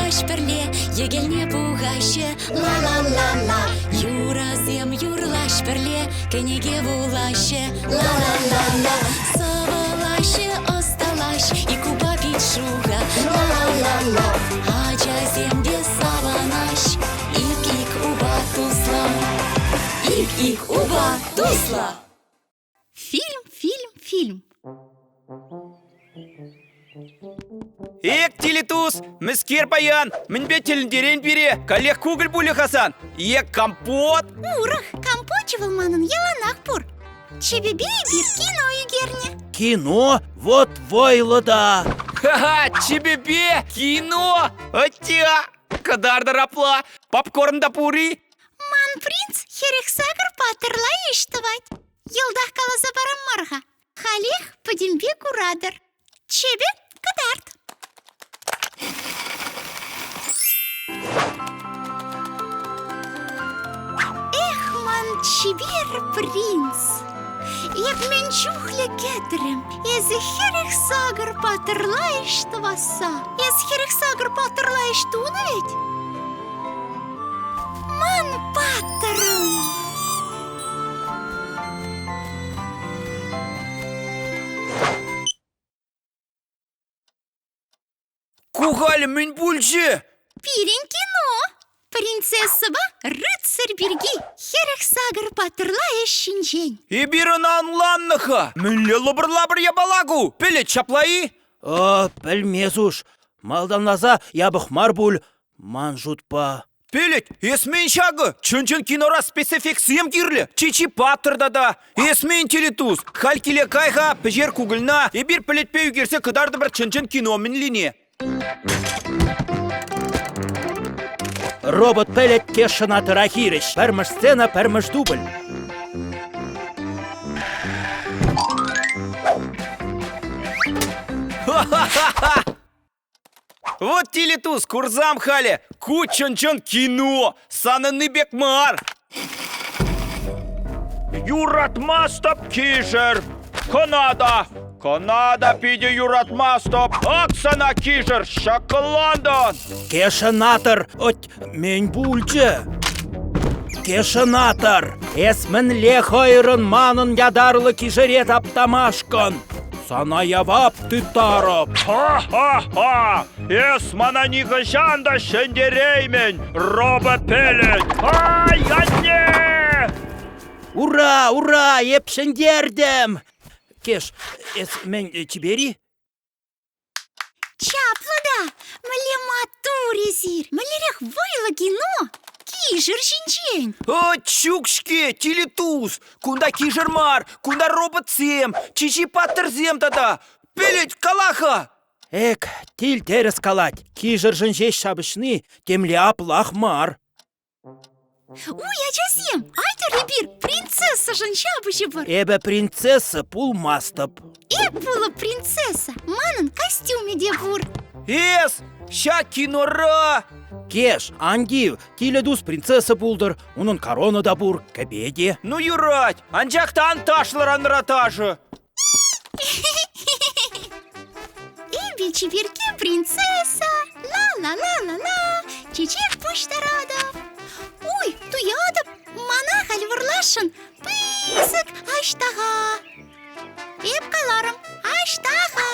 юрлаҫ пӗрле, йӗкелне пухаҫҫӗ. Ла-ла-ла-ла. Юрӑсем юрлаҫ пӗрле, кӗнеке вулаҫҫӗ. Ла-ла-ла-ла. Сӑвӑлаҫҫӗ, ӑсталаҫ, ик упа пит шухӑ. Ла-ла-ла-ла. Ачасем те савӑнаҫ, ик-ик упа туслӑ. Ик-ик упа туслӑ. Фильм, фильм, фильм. Эк, Тилитус, мӗскер паян? Мӗнпе тӗлӗнтерен пире? Каллех кукӑль пулӗ Хасан. Е компот? Урӑх компочӗ вӑл манӑн яланах пур. Чӗпӗпе эпир кино ӳкернӗ. Кино? Вот вӑйлӑ та! Ха-ха, чӗпӗпе кино! Атя! Кӑтартӑр апла! Попкорн та пур-и? Ман принц 48 паттӑрла ӗҫ тӑвать. Йӑлтах каласа парам мар-ха. Халех пӗтӗмпе куратӑр. Чӗпӗ кӑтарт. Эх, ман чипер принц! Эп мӗн чухлӗ кӗтрӗм, эсӗ 48 паттӑрла ӗҫ тӑвасса. Эс 48 паттӑрла ӗҫ тунӑ вӗт? Ман паттӑрӑм! Ку халӗ мӗн пулчӗ? Пирӗн кино! Принцессӑпа рыцарь пирки 48 паттӑрла ӗҫ ҫинчен. Эпир ӑна ӑнланнӑ-ха. Мӗнле лӑпӑр-лапӑр япала ку? Пӗлет ҫапла-и? О, пӗлмес уш. Малтанласа япӑх мар пуль, ман шутпа. Пӗлет, эс мӗн ҫакӑ? Чӑн-чӑн кинора спецэффектсем кирлӗ. Чи-чи паттӑр тата. Эс мӗн телетус? Халь киле кай-ха, пӗҫер кукӑльна. Эпир пӗлӗтпе ӳкерсе кӑтартӑпӑр чӑн-чӑн кино мӗнлине. Робот пӗлӗт Кешӑна тӑра хирӗҫ. Пӗрмӗш сцена, пӗрмӗш дубль. Ха-ха-ха! Вот телетус, курсам халӗ, ку чӑн-чӑн кино, санӑнни пек мар. Юратмастӑп кишӗр, кӑна та, кӑна та питӗ юратмастӑп. Ак сана кишӗр, ҫакӑлантӑн. Кешенатор, ӑть, мӗн пулчӗ? Кешенатор, эс мӗнле хӑйрӑн манӑн ятарлӑ кишӗре таптамашкӑн? Сана явап тыттарӑп! Ха-ха-ха! Эс мана нихӑҫан та ҫӗнтереймӗн, робот-пӗлӗт! Ай, анне! Ура, ура, эп ҫӗнтертӗм! Кеш, эс мӗн, чипер-и? Чаплӑ та! Мӗнле маттур эсир! Мӗнлерех вӑйлӑ кино! Кишӗр ҫинчен! О, ҫук-ҫке, Тилитус! Кунта кишӗр мар, кунта роботсем, чи-чи паттӑрсем тата! Пӗлет, кала-ха! Эк, тил тӗрӗс калать, кишӗршӗн ҫеҫ ҫапӑҫни темле аплах мар. Уй, ачасем, айтӑр эпир принцессӑшӑн ҫапӑҫӑпӑр. Эпӗ принцесса пулмастӑп. Эп пулӑп принцесса, манӑн костюмӗ те пур. Эс, ҫак кинора! Кеш, ан тив, тилӗ тус принцесса пултӑр, унӑн корона та пур, кӗпе те. Ну юрать, анчах та ан ташлӑр анра ташӑ. Эпӗ чиперкке принцесса, ла-ла-ла-ла-ла, чечек пуҫтаратӑп. Ой, туятӑп, мана халь вӑрласшӑн пысӑк аҫтаха. Эп каларӑм, аҫтаха,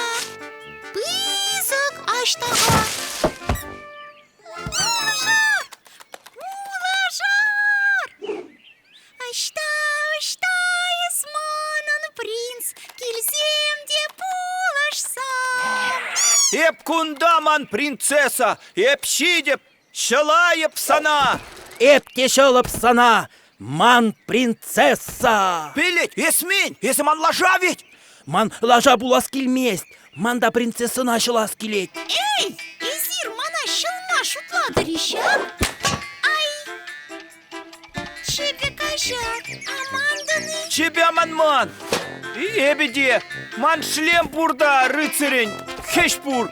пысӑк аҫтаха. Пулӑшӑр! Пулӑшӑр! Ӑҫта, ӑҫта эс манӑн принц, килсем те пулӑшсам. Эп кунта ман принцесса, эп ҫитӗп, ҫӑлайӑп сана. Эп те ҫӑлӑп сана, ман принцесса. Пилет, эс мӗн? Эсӗ ман лаша ведь? Ман лаша пулас килмест, ман та принцессӑна ҫӑлас килет. Эй, эсир мана ҫӑлма шутлатӑр-и ҫав? Ай! Чӗпӗ каҫар, амантӑн-и? Чӗпӗ аманман. Эпӗ те. Ман шлем пур та, рыцарӗн, хӗҫ пур.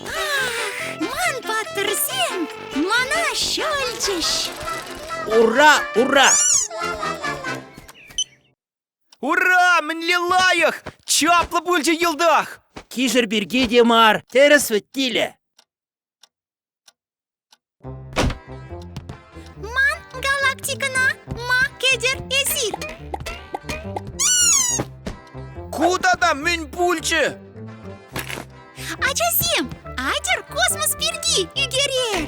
Ах, ман паттӑрсем мана ҫӑлчӗҫ. Ура, ура! Ура! Мӗнле лайӑх! Чаплӑ пулчӗ йӑлтах! Кишӗр пирки те мар, тӗрӗс вӗт, Тилӗ. Ман галактикӑна ма кӗтӗр эсир? Ку тата мӗн пулчӗ? Ачасем, атьӑр космос пирки ӳкерер!